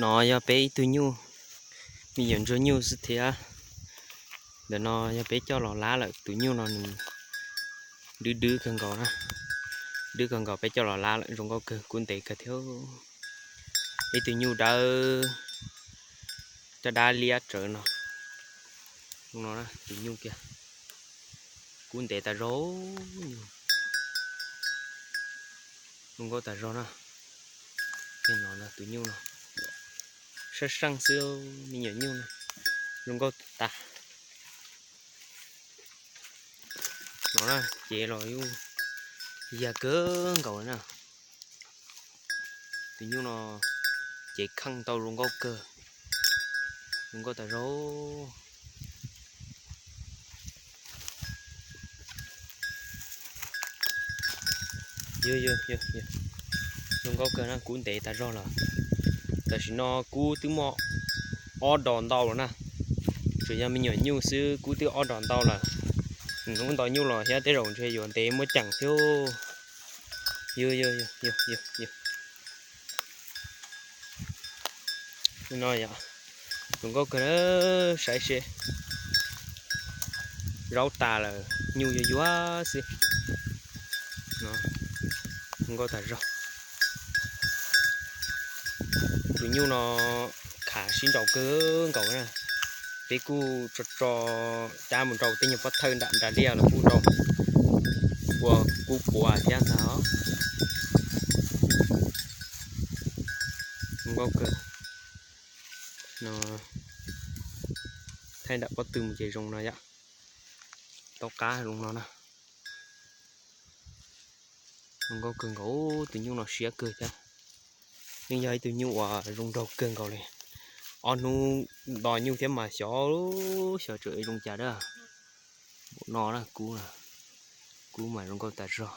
No yog peb ib tug nyuj, me nyuam ntsuag nyuj xwb thiab. Ntawm no yog peb coj los lab lawm, tus nyuj no nws dwb dwb kawg nkaus na, dwb kawg nkaus, peb coj los lab lawm, zoo nkauj kawg, kub ntev kawg thiab. Ib tug nyuj dawb, caj dab liab tsawv no. No tus nyuj kiag, kub ntev tas zog, zoo nkauj tas zog na. Tus nyuj no sab seej xwb, me nyuam nyuj no zoo nkauj tas. No na, cev los yuj yag kawg nkaus na. Tus nyuj no cev kheej tau zoo nkauj kawg, zoo nkauj tas zog. Zoo nkauj kawg na, kub ntev tas zog lawm. Tam sim no kub twb muaj ob dos ntau lawm na, tsuas yog me nyuam nyuj xwb kub twb ob dos ntau lawm. Hnub nto nyuj los thiab tej zaum ntshe yuav ntev muaj ceem thiab. No yom, zoo nkauj kawg na, saib seb. Zaub tas lawm, nyuj yuag yuag xwb. Zoo nkauj tas zog. Tus nyuj no khav sib nraus kawg nkaus na. Peb kuj tso tso cab mus rau tej nyuag pob thawj nram nras liaj los kuj rau, ua kub puav thiab ntag os. Zoo nkauj kawg. No thaij nram pob tw mus ces zoo no yom. Tau qab zoo no na. Zoo nkauj kawg nkaus, tus nyuj no siab kawg thiab. Yeej yog ib tug nyuj uas zoo nraug kawg nkaus li. Ob hnub nto nyuj thiab mas xyov, xyov tseem zoo cas dab. Npaum no na, kub, kub mas zoo nkauj tas zog.